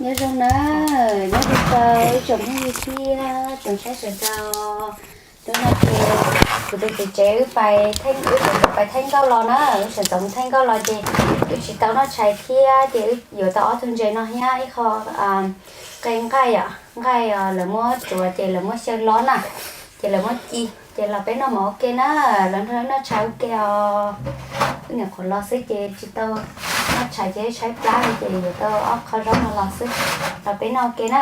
Nyob zoo na, nyob zoo rau ib tsoom phooj ywg thiab tsoom saib sawv daws. Hnub no ces kuv tus txiv tsev wb pais theej, wb tus pais theej nkauj los na, wb sawv ntxov mus theej nkauj los ces wb tsis tau noj tshais thiab ces wb yuav tau ob tug ntses no thiab ib qho qe nqaij, nqaij lawv muab tsuav ces lawv muab xyaw los na, ces lawv muab ci ces los peb noj mov ua ke na, los nrog noj tshais ua ke os. Wb nyuam qhuav los xwb ces tsis tau noj tshais ces tshaib plab li ces yuav tau ob qho zaub no los xwb, los peb noj ua ke na.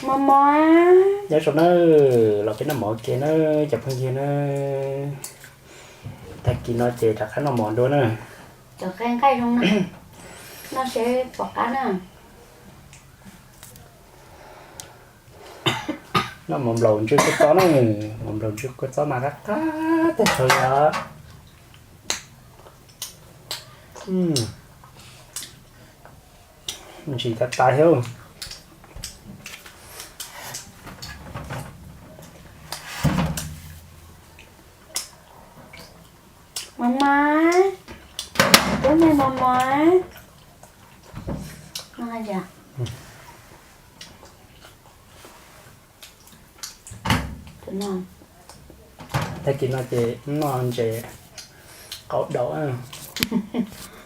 Mos mos, nyob zoo na, los peb noj mov ua ke na cov phooj ywg na. Tag kis no ces rov qab noj mov dua na. Cov qe nqaij zoo na, noj seb pom qab na. Noj mov nplaum ntsis kua txob na, mov nplaum ntsis kua txob mas qab qab tag nrho li os. Ntsim tas tas thiab. Mos mos, tub me mos mos. Tag kis no ces noj ntses qaub daus.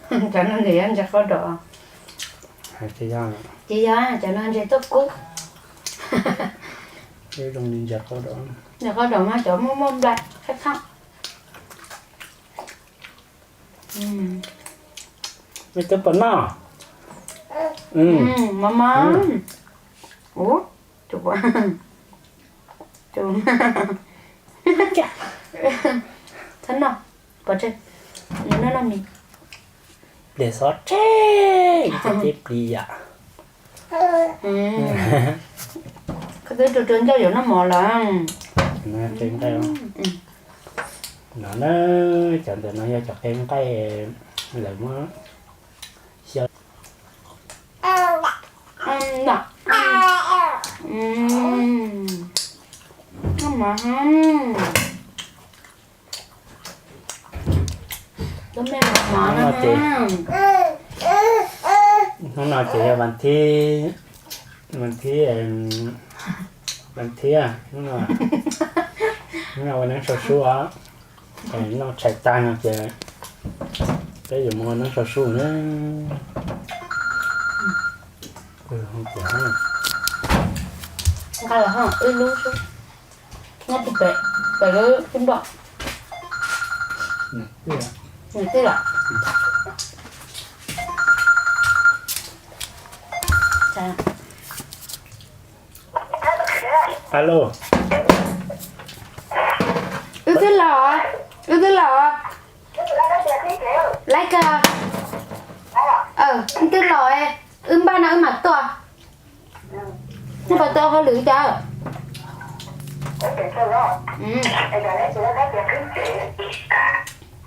Cov no ntses yog ntses qaub daus. Ces yog cov no ntses tuaj kub. Zoo li ntses qaub daus. Ntses qaub daus mas cov muaj muaj nplai khab khab. Mej twb puas noj? Mos mos. Ua, tus, tus, txhob noj, pov tseg, noj noj mis. Pliag xob tseg, ib ce plis yam. Koj twb rua rua ncauj yuav noj mov lawm. Qe nqaij no na, cov ntawm no yog cov qe nqaij lawv muab xyaw. Noj mov. Hnub no ces, hnub no ces yog vas thib, vas thib, vas thib, hnub no, hnub no ua neeb sau sub os. Noj tshais tag no ces peb yuav mus ua neeb sau sub na. Nqa los ho wb lub xwb, nyob pem, pem lub tub nploj. Nws twb los. Alo. Wb twb los, wb twb los. Laib kawg. Wb twb los, wb npaj no wb mam tuaj. Nej puas tau hauj lwm cas? Wb twb los.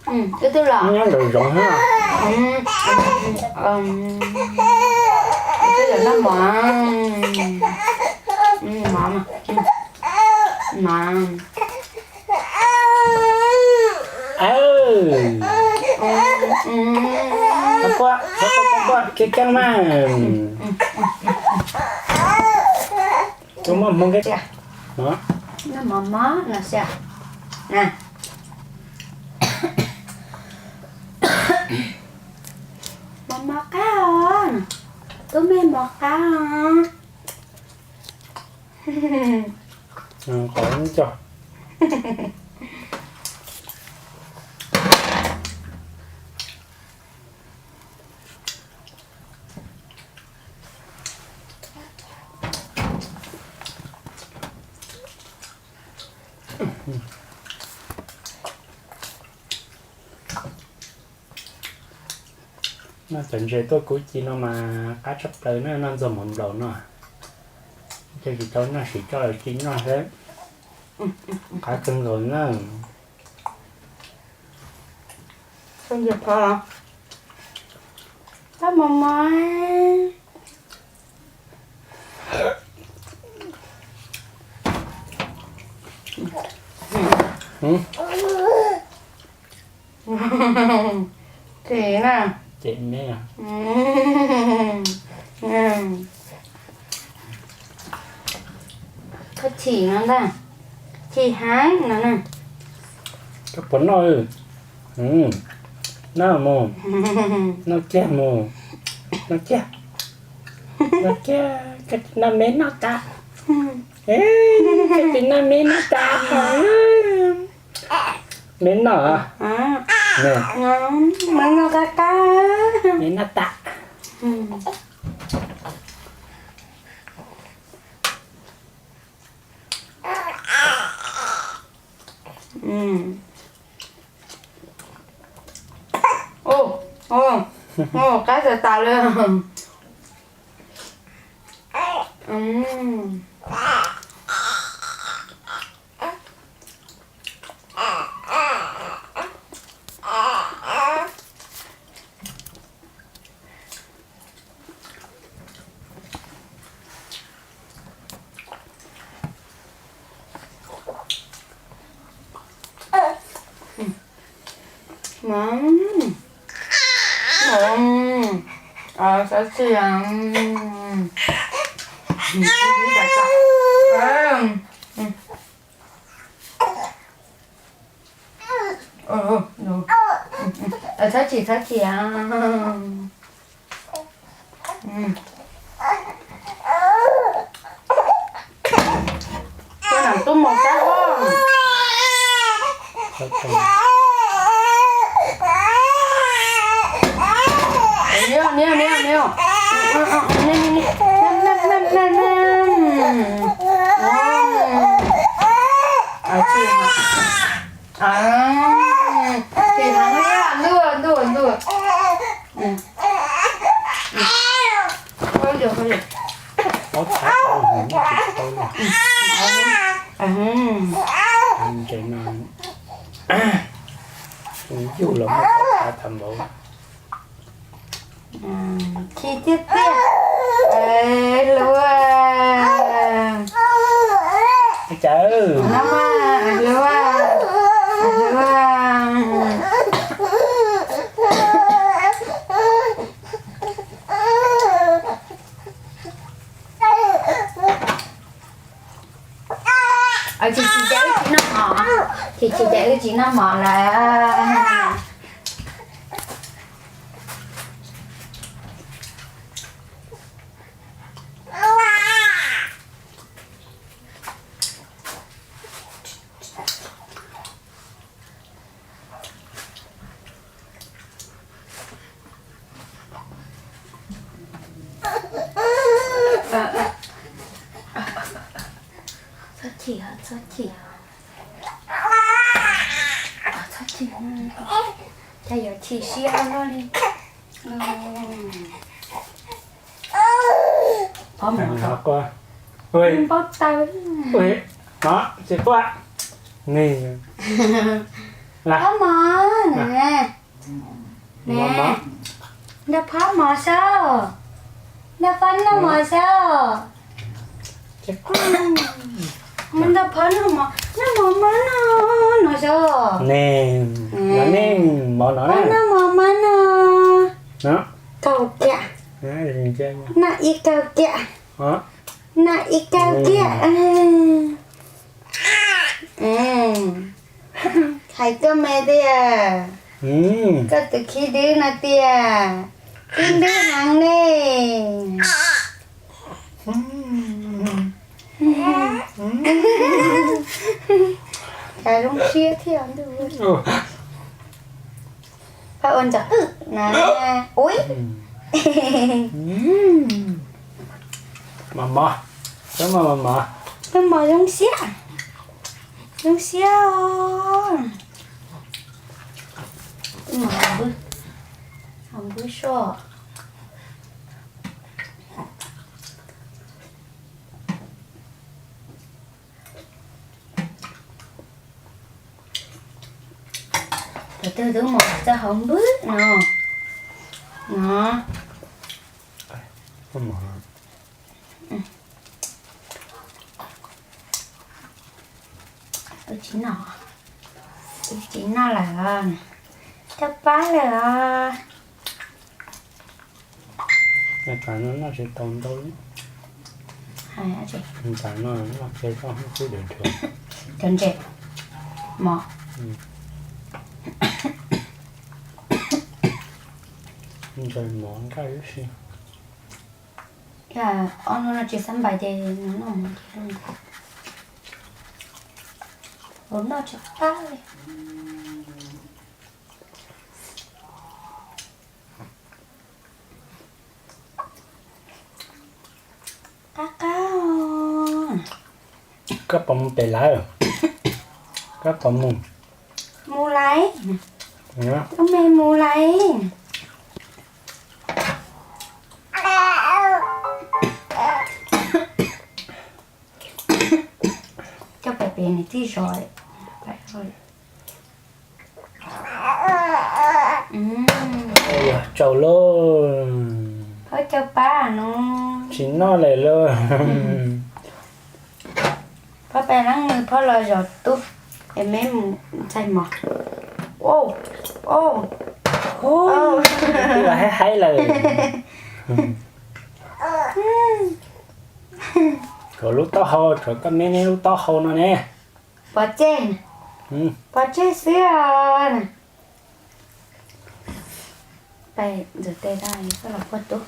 Nyob nraum zoov. Wb twb los noj mov. Mov, mov. Kiag kiag mas. Noj mov mov no xwb. Mov mov qab os. Tub me mov qab os. Qhov cog. Noj cov ntses tuaj kub ci no mas qab tshaj plaws na, noj ntxuag mov nplaum no. Ces tsis tau noj, siv coj los ci noj xwb. Qab kawg nkaus na. Tab mos mos. Hm? Chim na. Chim me. Koj chim no ntag. Chim heev no na. Koj puas noj? Noj mus. Noj kiag mus. Noj kiag. Noj kiag. Koj tsis noj me noj tas. Koj tsis noj me noj tas. Me noj. Me noj qab qab. Me noj tas. Qab tas tas li. Xav tsis. Txhob chim, txhob chim. Koj nam tub mus kab hoj. Niam, niam, niam, niam. Chim heev li, ntuj, ntuj, ntuj. Khaub ncaws, khaub ncaws. Ntses no, yug los muaj pob txha tham npaum. Chim tiag tiag. Hluas. Cas no mas hluas, hluas. Chim chim ces wb tsis noj mov, chim chim ces wb tsis noj mov lawm. Txhob chim, txhob chim, txhob chim, cas yuav chim siab luaj li. Pob mov, pob taw, no tsis quaj, ni, pob mov ne. Nrog phob mov saib, nrog phob noj mov saib. Nrog phob noj mov, noj mov mab noj no saib. Ne, noj mov mab noj. Kaum kiag, noj ib kaug kiag, noj ib kaug kiag. Hais koj me tiag, koj tus khib dwb no tiag, khib dwb heev ne. Cas zoo siab thiab ntuj. Pab ua ntxim qwm na. Ui, mos mos, mos mos, mos zoo siab, zoo siab. Hau npwb soj. Tus twg twb mus txog hauv npwb no. No. Wb tsis noj. Tsis noj lawm os, coj pab lawm os. Ntawm no noj tsis tau ntau li. Ntawm no noj kiag koj xub xub dawm dhua. Cov ntses mos. Ntses mos nqaij ib si. Ob hnub no tsis xab npais ces nws noj mov ces los noj tsis qab li. Qab qab. Koj puas mus pem lawm? Koj puas mus? Mus lawm. Lub me mus lawm. Coj pem pem nws txij zos. Yog tsaus lauj. Phob coj pab no. Tsis noj lawm lauj. Phob pab leej nws phob los zov tub es me mus ntxhais mos. Twb los haib haib lawm. Tshuav lub taub hau, tshuav koj me ne lub taub hau no ne. Pov tseg, pov tseg xwb os. Pais ntxuav tes tag koj los puag tub.